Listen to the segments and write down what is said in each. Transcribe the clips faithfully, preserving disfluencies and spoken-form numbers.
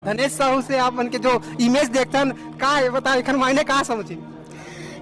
धनेश साहू से आप मन के जो इमेज देखथन, का ये बताओ, एखर मायने का समझी?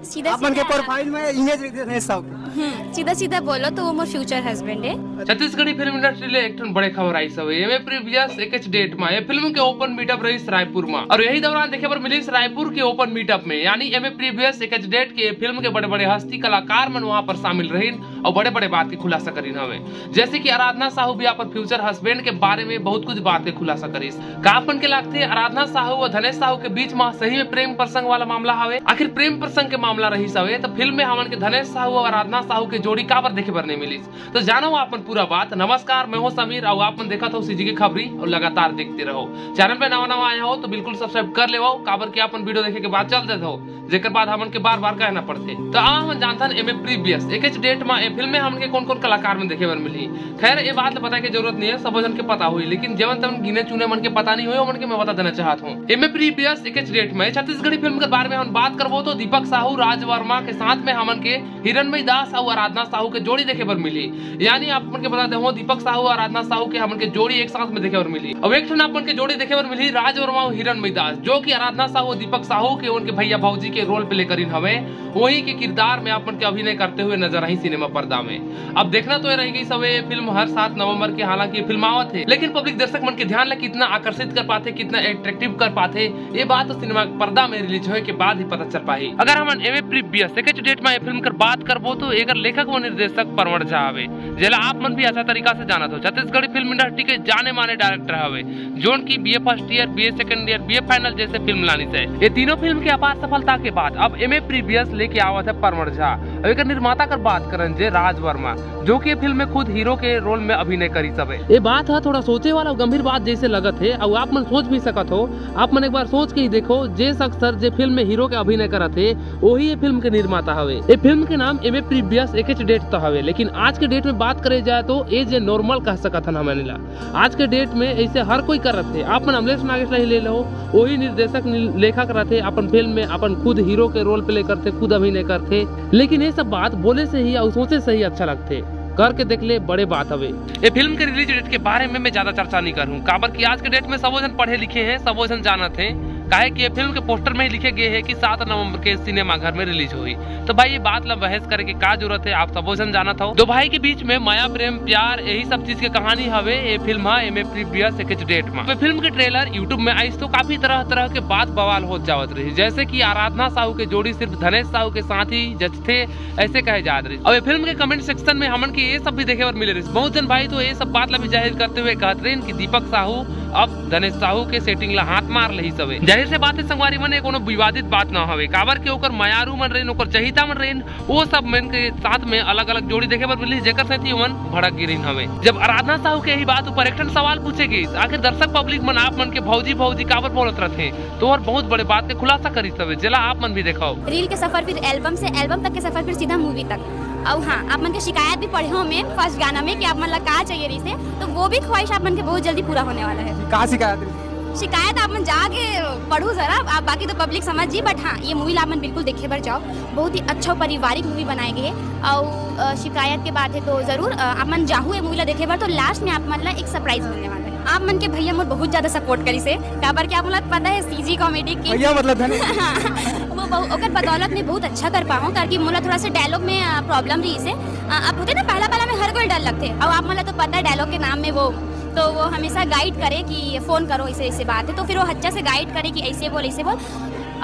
सीधा आप मन के सीधा प्रोफाइल में इमेज देखथे धनेश साहू के। हम्म, सीधा सीधा बोलो तो वो मोर फ्यूचर हस्बैंड है। छत्तीसगढ़ी फिल्म इंडस्ट्री ले एक ठन बड़े खबर आइस हवे। एमे प्रीवियस एकेच डेट मा ये फिल्म के ओपन मीटअप रहिस रायपुर मा, और यही दौरान देखे बर मिलिस रायपुर के ओपन मीटअप में, यानी एमे प्रीवियस एकेच डेट के ये फिल्म के बड़े बड़े हस्ती कलाकार मन वहां पर शामिल रहिन और बड़े बड़े बात के खुलासा करिन हवे। जैसे कि आराधना साहू भी अपन फ्यूचर हस्बैंड के बारे में बहुत कुछ बात के खुलासा करिस। का अपन के लागथे, आराधना साहू और धनेश साहू के बीच मा सही में प्रेम प्रसंग वाला मामला हवे? आखिर प्रेम प्रसंग के मामला रहिस हवे, तो फिल्म में हमन के धनेश साहू और आराधना साहू के जोड़ी काबर देखे बर नहीं मिलिस? तो जानो अपन पूरा बात। नमस्कार, मैं हूं समीर और आप मन देखत हो सीजी के खबरी और लगातार देखते रहो। चैनल पे नवा नवा आया हो तो बिल्कुल सब्सक्राइब कर लेवो, काबर कि अपन वीडियो देखे के बाद चल देत हो, जेकर बाद हमन के बार बार कहना पड़थे। तो आ हमन जानथन एमे प्रीवियस एकेच डेट मा ए फिल्म में हमन के कौन कौन कलाकार मन देखे बर मिलही। खैर, ये बात ल बताए के जरूरत नहीं है, सबो झन के पता होही, लेकिन जेवन तेवन गिने चुने मन के पता नहीं होही, ओमन के मैं बता देना चाहत हूँ। एमे प्रीवियस एकेच डेट में छत्तीसगढ़ी फिल्म के बारे में हम बात करबो तो दीपक साहू, राज वर्मा के साथ में हमन के हिरणमयी दास अउ आराधना साहू के जोड़ी देखे बर मिलही। यानी आप मन के बता देहूं, दीपक साहू और आराधना साहू के हमन के जोड़ी एक साथ में देखे बर मिलही। अब एक ठन आप मन के जोड़ी देखे बर मिलही राज वर्मा अउ हिरणमयी दास, जो कि आराधना साहू और दीपक साहू के उनके भैया भौजी के रोल प्ले करिन हवे, वही के किरदार में आप मन के अभिनय करते हुए नजर आही सिनेमा पर्दा में। अब देखना तो ये रह गई सब ये फिल्म हर सात नवंबर के, हालांकि ये फिल्म आवत है, लेकिन पब्लिक दर्शक मन के ध्यान ला कितना आकर्षित कर पाथे, कितना अट्रैक्टिव कर पाथे, ये बात तो सिनेमा पर्दा में रिलीज होए के बाद ही पता चल पाही। अगर हमन एमे प्रीवियस एकेच डेट में ये फिल्म कर बात करबो तो एकर लेखक व निर्देशक परवर झा हवे, जेला आप मन भी अच्छा तरीका से जानत हो। छत्तीसगढ़ी फिल्म इंडस्ट्री के जाने माने डायरेक्टर हवे, जोन की BA first year, BA second year, BA final जैसे फिल्म लानिस हे। ये तीनों फिल्म के अपार सफलता के बाद अब एमे प्रीवियस लेके आवत है परवर झा। अब एकर निर्माता कर बात करन जे राज वर्मा, जो कि ये फिल्म में खुद हीरो के रोल में अभिनय करिस हवे। ये बात ह थोड़ा सोचे वाला अउ गंभीर बात जैसे लगत हे, अउ आप मन सोच भी सकत हो। आप मन एक बार सोच के ही देखो, जे शख्स सर जे फिल्म में हीरो के अभिनय करत हे, वही ये फिल्म के निर्माता हवे। ये फिल्म के नाम एमे प्रीवियस एकेच डेट तो हवे, लेकिन आज के डेट में बात करे जाए तो ये जे नॉर्मल कह सकत हन हमन ला। आज के डेट में ऐसे हर कोई करत हे। आप मन अमलेश नागेश ला ही ले लो, वही निर्देशक, नि-, लेखक रहथे, अपन फिल्म में अपन खुद हीरो के रोल प्ले करथे, खुद अभिनय करथे, लेकिन ये सब बात बोले से ही अउ सोचे से ही अच्छा लगथे। करके देख ले, बड़े बात हवे। ये फिल्म के रिलीज डेट के बारे में मैं ज्यादा चर्चा नहीं करूँ, काबर कि आज के डेट में सबो झन पढ़े लिखे हैं, सबो झन जानत हैं, काहे कि ये फिल्म के पोस्टर में ही लिखे गए हैं कि सात नवंबर के सिनेमाघर में रिलीज होही। तो भाई, ये बात ला बहस करे के का जरूरत है, आप सबो झन जानत हो। दो भाई के बीच में मया, प्रेम, प्यार, यही सब चीज के कहानी हवे ये फिल्म हा, एमे प्रीवियस एकेच डेट में। तो फिल्म के ट्रेलर YouTube में आइस तो काफी तरह तरह के बात बवाल होत जावत रही, जैसे कि आराधना साहू के जोड़ी सिर्फ धनेश साहू के साथ ही जचथे, ऐसे कहे जात रही। और ये फिल्म के कमेंट सेक्शन में हमन के ये सब भी देखे बर मिले रही। बहुत जन भाई तो ये सब बात ला भी जाहिर करते हुए कहत रहे कि दीपक साहू अब धनेश साहू के सेटिंग ला हाथ मार लही सवे। जाहिर से बात है संगवारी मन, ये कोनो विवादित बात ना हवे, काबर के ओकर मयारू मन रहिन, ओकर चहिता मन रहिन, वो सब मन के साथ में अलग-अलग जोड़ी देखे बर मिलही, जेकर सेती ओमन भड़क गिरिन हवे। जब आराधना साहू के यही बात ऊपर एक ठन सवाल पूछे गइस, आखिर दर्शक पब्लिक मन आप मन के भौजी भौजी काबर बोलत रथे, तो और बहुत बड़े बात के खुलासा करिस हवे, जेला आप मन भी देखो। रील के सफर फिर एल्बम से, एल्बम तक के सफर फिर सीधा मूवी तक। और हाँ, आप मन के शिकायत भी पढ़े हो मैं फर्स्ट गाना में कि आप मन ला का चाहिए रही से, तो वो भी ख्वाहिश आप मन के बहुत जल्दी पूरा होने वाला है। का शिकायत रही? शिकायत आप मन जाके पढ़ू जरा, आप बाकी तो पब्लिक समझ जी, बट हाँ, ये मूवी ला आप मन बिल्कुल देखे बर जाओ। बहुत ही अच्छा पारिवारिक मूवी बनाए गए हे। और अ, शिकायत के बात है तो जरूर, अ, आप मन जाहू ये मूवी ला देखे बर, तो लास्ट में आप मन ला एक सरप्राइज मिलने वाला है। आप मन के भैया मोर बहुत ज्यादा सपोर्ट करी से, काबर कि आप मन ला पता है सीजी कॉमेडी किंग। भैया मतलब धने। हाँ, वो बहु-, ओकर बदौलत में बहुत अच्छा कर पाऊँ, काबर कि मोला थोड़ा सा डायलॉग में अ, प्रॉब्लम रही से। अ, अब होते ना, पहला पहला में हर कोई डर लगते, और आप मन ला तो पता है डायलॉग के नाम में वो, तो वो हमेशा गाइड करे कि फोन करो, ऐसे ऐसे बात है, तो फिर वो अच्छा से गाइड करे कि ऐसे बोल, ऐसे बोल।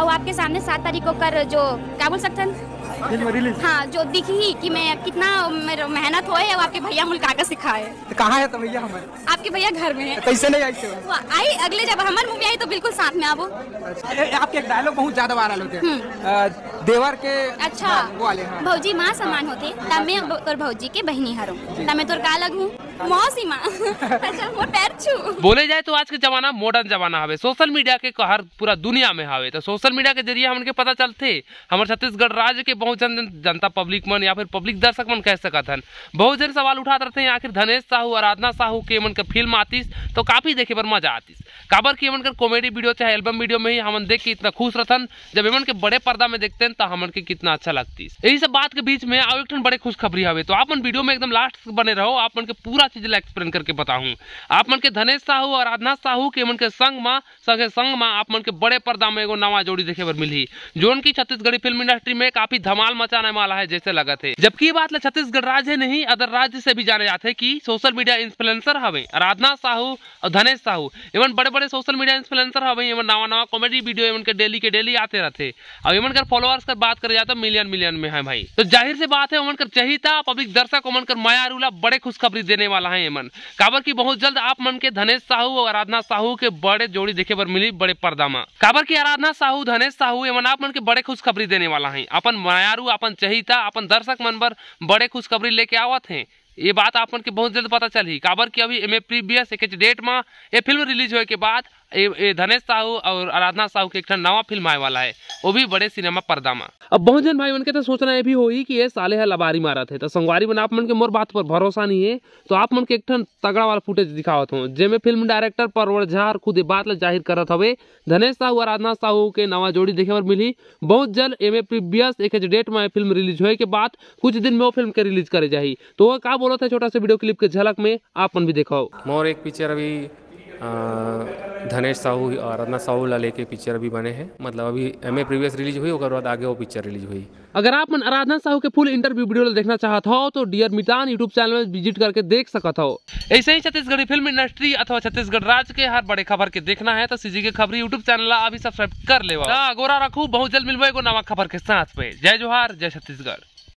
और आपके सामने सात तारीख को कर जो, क्या बोल सकते हैं, फिल्म रिलीज। हाँ, जो दिखही कि मैं कितना मेरा मेहनत होए है, वो आपके भैया मुलाकात सिखाए। तो कहाँ है तो भैया हमारे? आपके भैया घर में है। कैसे नहीं आई थे? वो आई, अगले जब हमारी मूवी आई तो बिल्कुल साथ में आबो। अच्छा, ए, आपके एक डायलॉग बहुत ज्यादा वायरल होते हैं। हम्म। अ, देवर के, अच्छा। हाँ, वो वाले, हाँ। भौजी माँ समान होते, तब मैं ब-, तोर भौजी के बहिनी हरों, तब मैं तोर का लगूं? मौसी माँ। अच्छा, मोर पैर छू। बोले जाए तो आज के जमाना मॉडर्न जमाना हवे, सोशल मीडिया के कहर पूरा दुनिया में हवे, तो सोशल मीडिया के जरिए हमन के पता चलथे, हमर छत्तीसगढ़ राज्य के बहुत जन, जनता पब्लिक मन या फिर पब्लिक दर्शक मन कह सकत हन, बहुत जन सवाल उठात रहथे, आखिर धनेश साहू, आराधना साहू के मन के फिल्म आतिस तो काफी देखे बर मजा आतिस, काबर कि एमन कर कॉमेडी वीडियो चाहे एल्बम वीडियो में ही हमन देख के इतना खुश रहथन, जब एमन के बड़े पर्दा में देखते हैं तो हमन के कितना अच्छा लगतिस। यही सब बात के बीच में आओ एक ठन बड़े खुशखबरी हवे, तो आप मन वीडियो में एकदम लास्ट तक बने रहो, आप मन के पूरा चीज ला एक्सप्लेन करके बताहूँ। आप मन के धनेश साहू और आराधना साहू के मन के संग मा, संगे संग मा आप मन के बड़े पर्दा में एगो नवा जोड़ी देखे बर मिलही, जोन की छत्तीसगढ़ी फिल्म इंडस्ट्री में काफी धमाल मचाने वाला है जैसे लगत है। जबकि ये बात ला छत्तीसगढ़ राज्य नहीं, अदर राज्य से भी जाने जाते कि सोशल मीडिया इन्फ्लुएंसर हवे आराधना साहू और धनेश साहू, एमन बड़े-बड़े सोशल मीडिया इन्फ्लुएंसर हवे, एमन नवा-नवा कॉमेडी वीडियो एमन के डेली के डेली आते रहथे। अब एमन कर फॉलोअर्स कर बात करे जाए तो मिलियन मिलियन में है भाई। तो जाहिर से बात है, ओमन कर चहिता पब्लिक दर्शक ओमन कर मयारू ला बड़े खुशखबरी देने वाला है एमन। काबर कि बहुत जल्द आप मन के धनेश साहू और आराधना साहू के बड़े जोड़ी देखे बर मिली बड़े पर्दा मा। काबर कि आराधना साहू, धनेश साहू एमन आप मन के बड़े खुशखबरी देने वाला है। अपन मयारू, अपन चहिता, अपन दर्शक मन बर बड़े खुशखबरी लेके आवत हैं। ये बात आप मन के बहुत जल्द पता चलही, काबर कि अभी एमे प्रीवियस एक डेट मा ये फिल्म रिलीज होए के बाद ए, ए धनेश साहू और आराधना साहू के एक ठन नवा फिल्म आए वाला है, वो भी बड़े सिनेमा पर्दा मा। अब बहुत जन भाई मन के तो सोचना ये भी होही कि ये साले ह लबारी मारत है, तो संगवारी मन आप मन के मोर बात पर भरोसा नहीं है, तो आप मन के एक ठन तगड़ा वाला फुटेज दिखावत हूँ, जेमे फिल्म डायरेक्टर परवर झा हर खुद ये बात ला जाहिर करत हवे, धनेश साहू और आराधना साहू के नवा जोड़ी देखे बर मिलही। बहुत जल्द एमे प्रीवियस एक डेट में फिल्म रिलीज होए के बाद कुछ दिन में वो फिल्म के रिलीज करे जाही। तो वो का बोलत है, छोटा सा वीडियो क्लिप के झलक में आप मन भी देखो। मोर एक पिक्चर अभी, अ, धनेश साहू और आराधना साहू ला लेके पिक्चर अभी बने हैं, मतलब अभी एमे प्रीवियस रिलीज हुई, ओकर बाद आगे वो पिक्चर रिलीज हुई। अगर आप मन आराधना साहू के फुल इंटरव्यू वीडियो ला देखना चाहत हो तो डियर मितान YouTube चैनल में विजिट करके देख सकत हो। ऐसे ही छत्तीसगढ़ी फिल्म इंडस्ट्री अथवा छत्तीसगढ़ राज्य के हर बड़े खबर के देखना है तो सीजी के खबरी YouTube चैनल ला अभी सब्सक्राइब कर लेवा। त अगोरा रखू, बहुत जल्द मिलबो एगो नवा खबर के साथ में। जय जोहार, जय छत्तीसगढ़।